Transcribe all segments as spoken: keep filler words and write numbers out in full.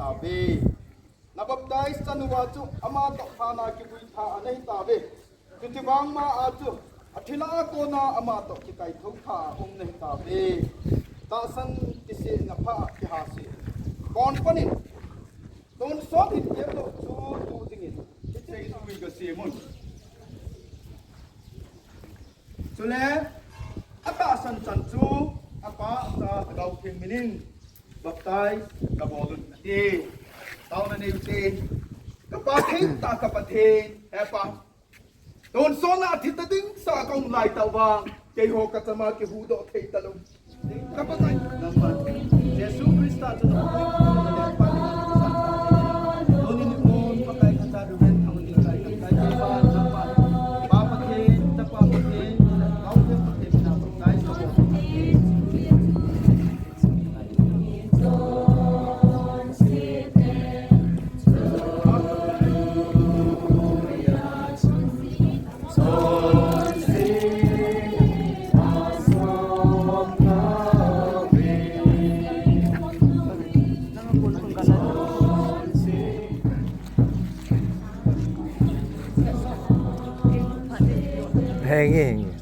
tave. Na baptize chan uva chu ama toh phatna kivui tha ana hi tave. Chuti vang ma a chu athilha a kona ama toh kikaithou tha a um nahi tave. Tahsan kisehna pha kihaseh. Kon panin tonsot hin kemdoh chu tu dingin hiche in ui kasem un. Chule atahsan chan chu apa, cha, Lhagao Theng minin baptize kabol un ati. Taona nei ute. Ka Pa thengtah, ka Pathen, he Pa, tonsot a thi tading sa kaum lai tah uva, keiho kachama kihuhdoh thei talou. Ka Pakai, nangman Jesu Christa chun Henge, henge.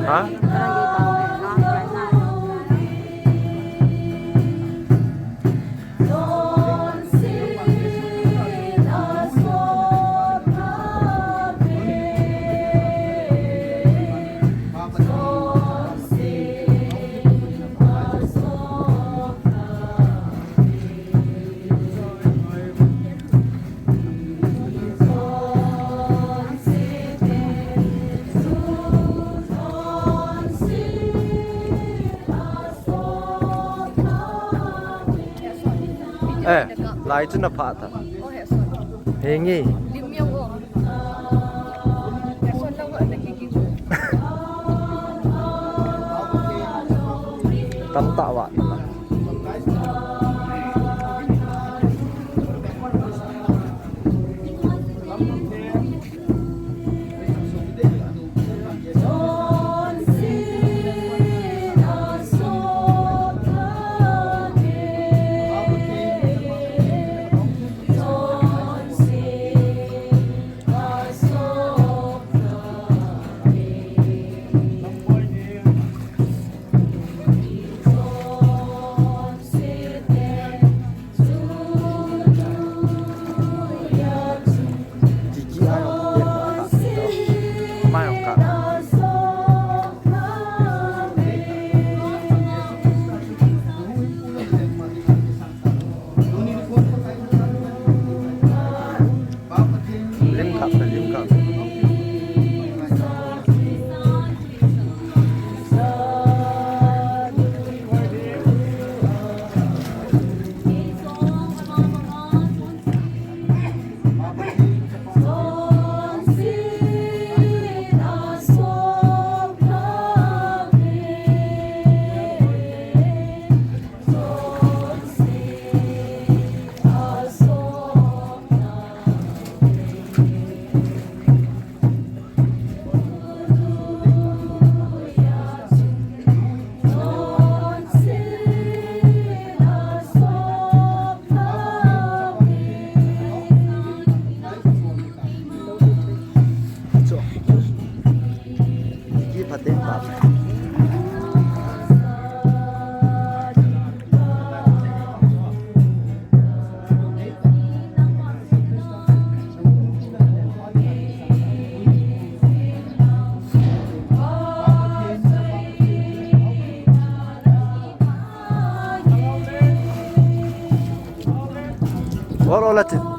Ha? Eh, lai chu na pha ta. Henge. Tamtah vah na la. Patin.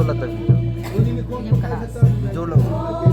Lata video. Video lo.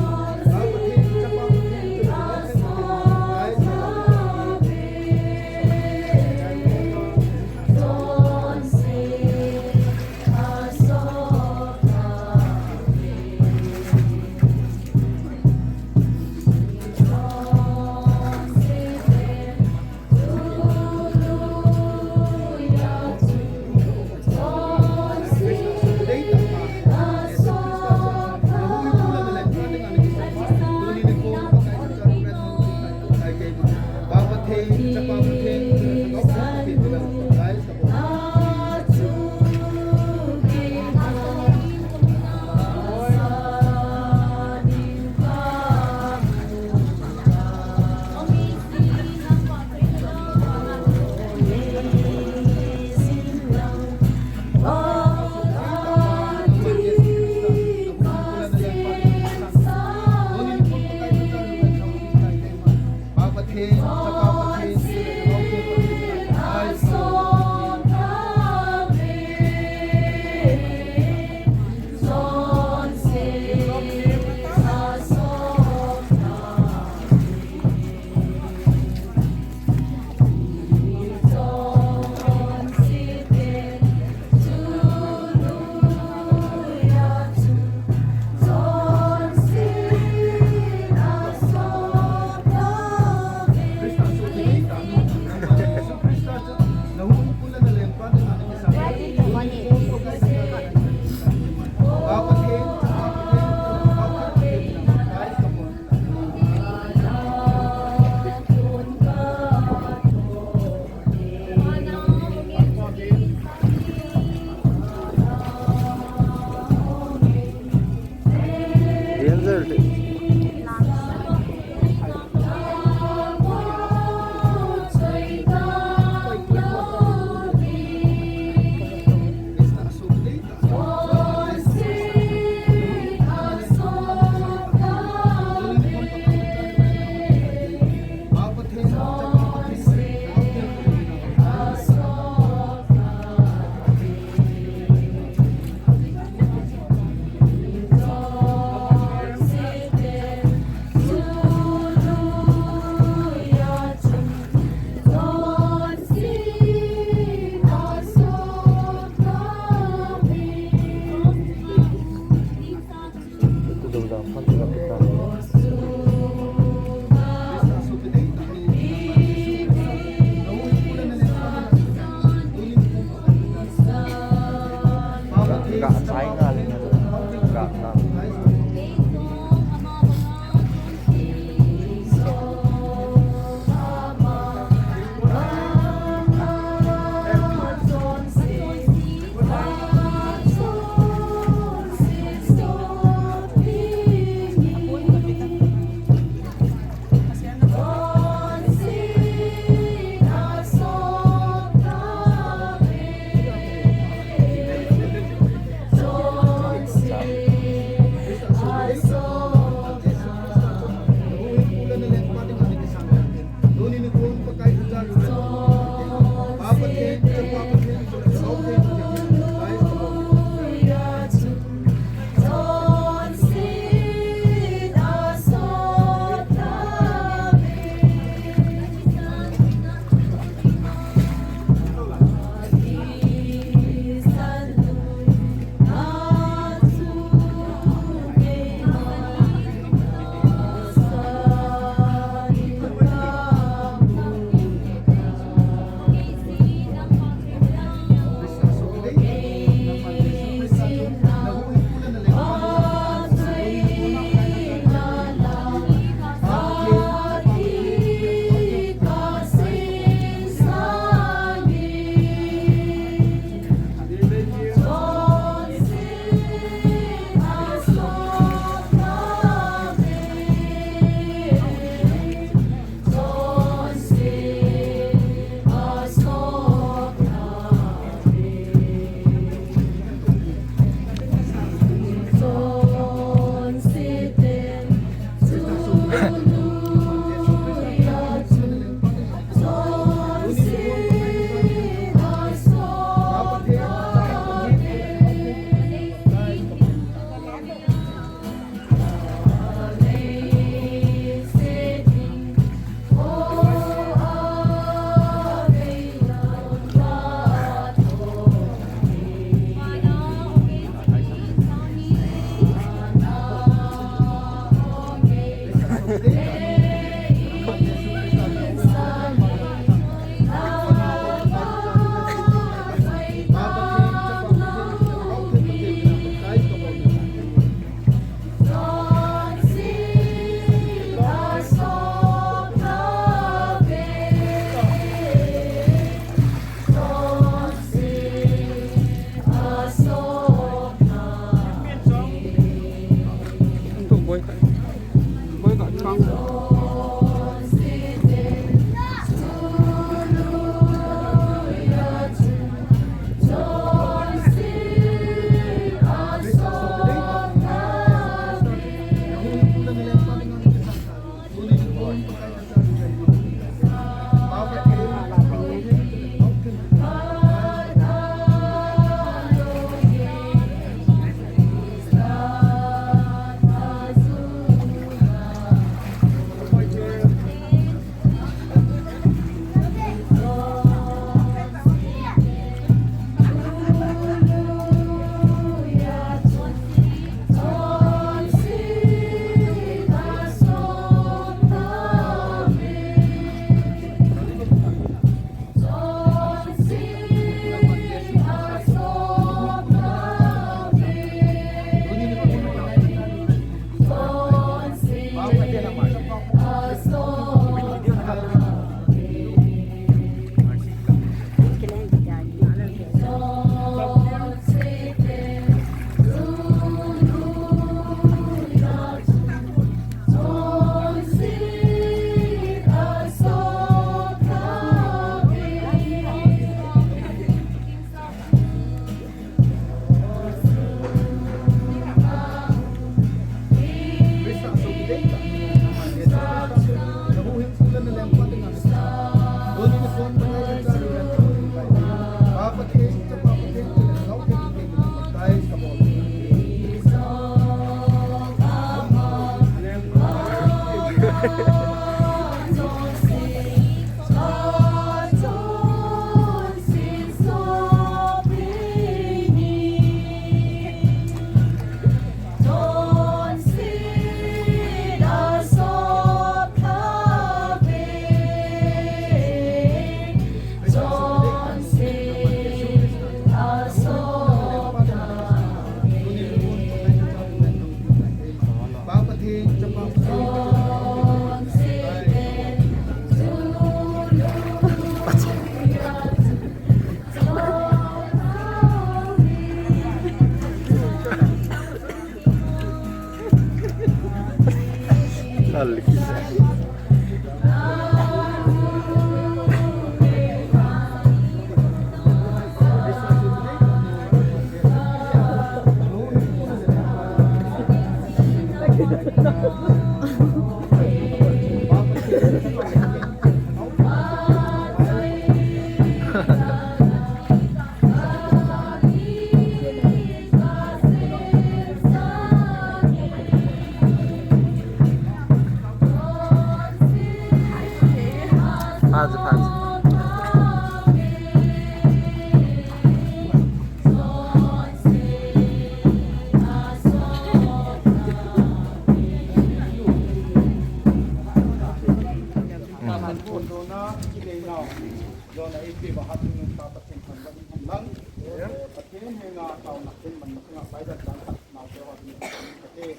Pathen henga taona chen manna sunga Bible chang khat naote ho dingin kate.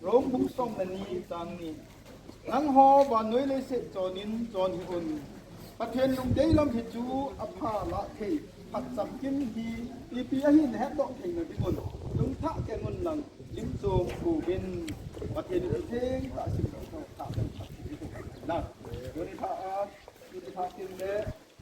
Rom bung som le ni chang ni. Nangho vannoi leiset chonin chon hih un. Pathen lungdei lam hi chu apha lah thei phat chamkim hi ipi ahi nahetdoh theina dingun lungthah keng un lang lim chom uvin. Pathen in thengtah simdoh thah thah thah thah thah. Tuni thah a, tuni thah tin le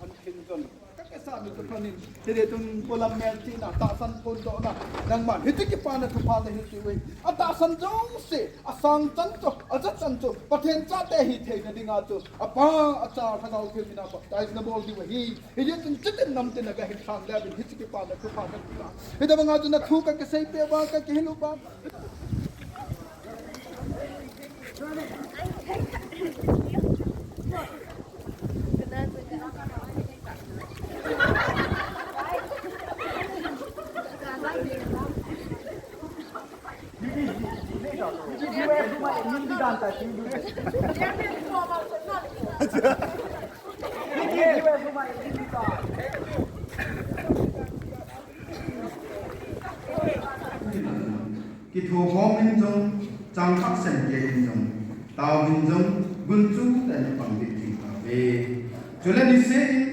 An khin chun, ka kasa mi tu panin, tile tun polam mel china, tahsan phondohna, nangman, hiti kipana thupha nahi ti uve. Atahsan jouse, asang chan chu, aja chan chu, Pathen chate hi theina dinga chu, apa, acha, Lhagao Theng mina baptize nabol diu ahi. Hijeh chun, chitin namtin a kahin sang le uvin, hiti kipana thupha nati uva. Hitobanga chu nathu ka kisei peh uva, ka kihil uva. Kithokhom in jong, changkhat semkeh in jong, tao in jong, gunchu tah in pang ding thei tauve. Chule niseh in